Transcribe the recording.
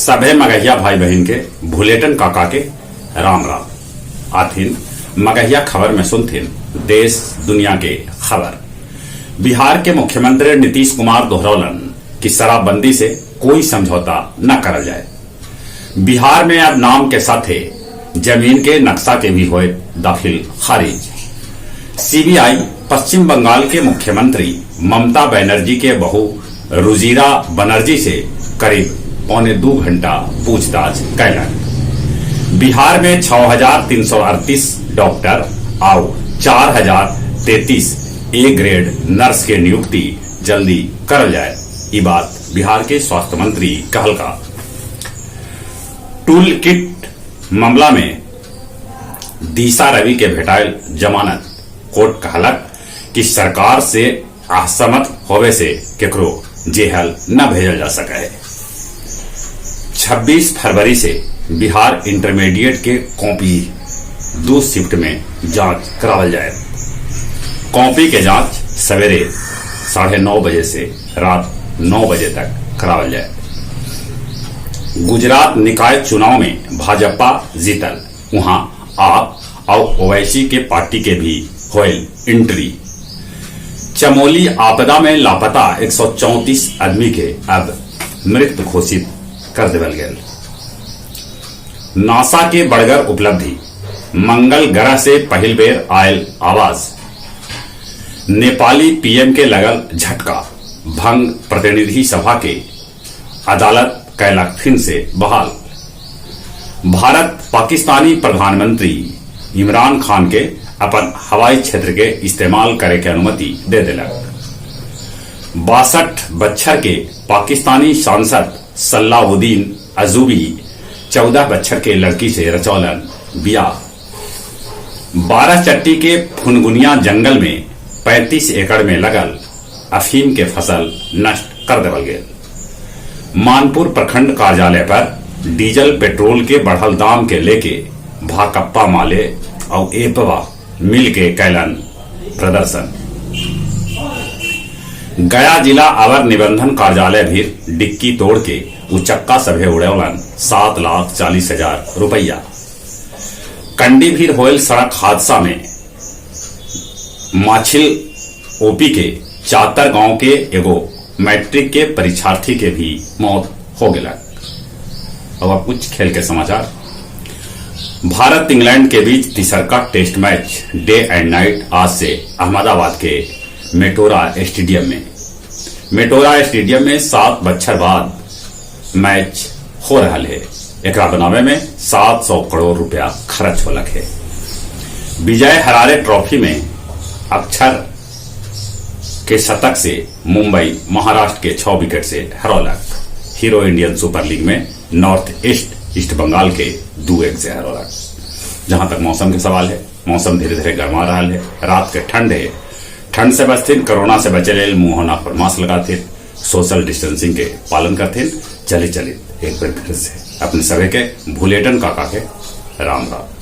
सभे मगहिया भाई बहिन के भुलेटन काका के राम राम। आथिन मगहिया खबर में सुनथिन देश दुनिया के खबर। बिहार के मुख्यमंत्री नीतीश कुमार दोहरौलन कि शराबबंदी से कोई समझौता न करल जाए। बिहार में अब नाम के साथे जमीन के नक्शा के भी होए दाखिल खारिज। सीबीआई पश्चिम बंगाल के मुख्यमंत्री ममता बनर्जी के बहू रुजीरा बनर्जी से करीब 1.75 घंटा पूछताछ कैलक। बिहार में 6,338 डॉक्टर और 4,033 ए ग्रेड नर्स के नियुक्ति जल्दी करल जाए, ई बात बिहार के स्वास्थ्य मंत्री कहलका। टूल किट मामला में दिशा रवि के भेटायल जमानत, कोर्ट कहलक कि सरकार से असहमत होवे से केकरो जेहल न भेजल जा सके है। 26 फरवरी से बिहार इंटरमीडिएट के कॉपी 2 शिफ्ट में जांच करावल जाए। कॉपी के जांच सवेरे 9:30 बजे से रात 9 बजे तक करावल जाए। गुजरात निकाय चुनाव में भाजपा जीतल, वहां आप और ओवैसी के पार्टी के भी होयल एंट्री। चमोली आपदा में लापता 134 आदमी के अब मृत घोषित कर देवल गेल। नासा के बड़गर उपलब्धि, मंगल ग्रह से पहिल बेर आयल आवाज। नेपाली पीएम के लगल झटका, भंग प्रतिनिधि सभा के अदालत कैलक फिन से बहाल। भारत पाकिस्तानी प्रधानमंत्री इमरान खान के अपन हवाई क्षेत्र के इस्तेमाल करे के अनुमति दे देलक। 62 बच्छर के पाकिस्तानी सांसद सलाहुद्दीन अजूबी 14 बच्छर के लड़की से रचौलन बियाह। 12 चट्टी के फुनगुनिया जंगल में 35 एकड़ में लगल अफीम के फसल नष्ट कर देवल गेल। मानपुर प्रखंड कार्यालय पर डीजल पेट्रोल के बढ़ल दाम के लेके भाकप्पा माले और एपवा मिल के कैलन प्रदर्शन। गया जिला अवर निबंधन कार्यालय भी डिक्की तोड़ के उचक्का सभे उड़ौलन 7,40,000 रुपया। कंडी भीर होयल सड़क हादसा में माछिल ओपी के चातर गांव के एगो मैट्रिक के परीक्षार्थी के भी मौत हो गया। अब कुछ खेल के समाचार। भारत इंग्लैंड के बीच तीसरका test match day and night आज से अहमदाबाद के मेटोरा स्टेडियम में। मेटोरा स्टेडियम में 7 बच्छर बाद मैच हो रहा है। एकरा बनावे में 700 करोड़ रुपया खर्च होलक है। विजय हरारे ट्रॉफी में अक्षर के शतक से मुंबई महाराष्ट्र के 6 विकेट से हरौलक। हीरो इंडियन सुपर लीग में नॉर्थ ईस्ट ईस्ट बंगाल के 2-1 से हरौलक। जहां तक मौसम के सवाल है, मौसम धीरे धीरे गर्मा रहा है। रात के ठंड है, ठंड से बचथिन, कोरोना से बचे लेल मुंह नाक पर मास्क लगाथिन, सोशल डिस्टेंसिंग के पालन करथिन। चले चले एक बार फिर से अपने सभी के भुलेटन काका के राम राम।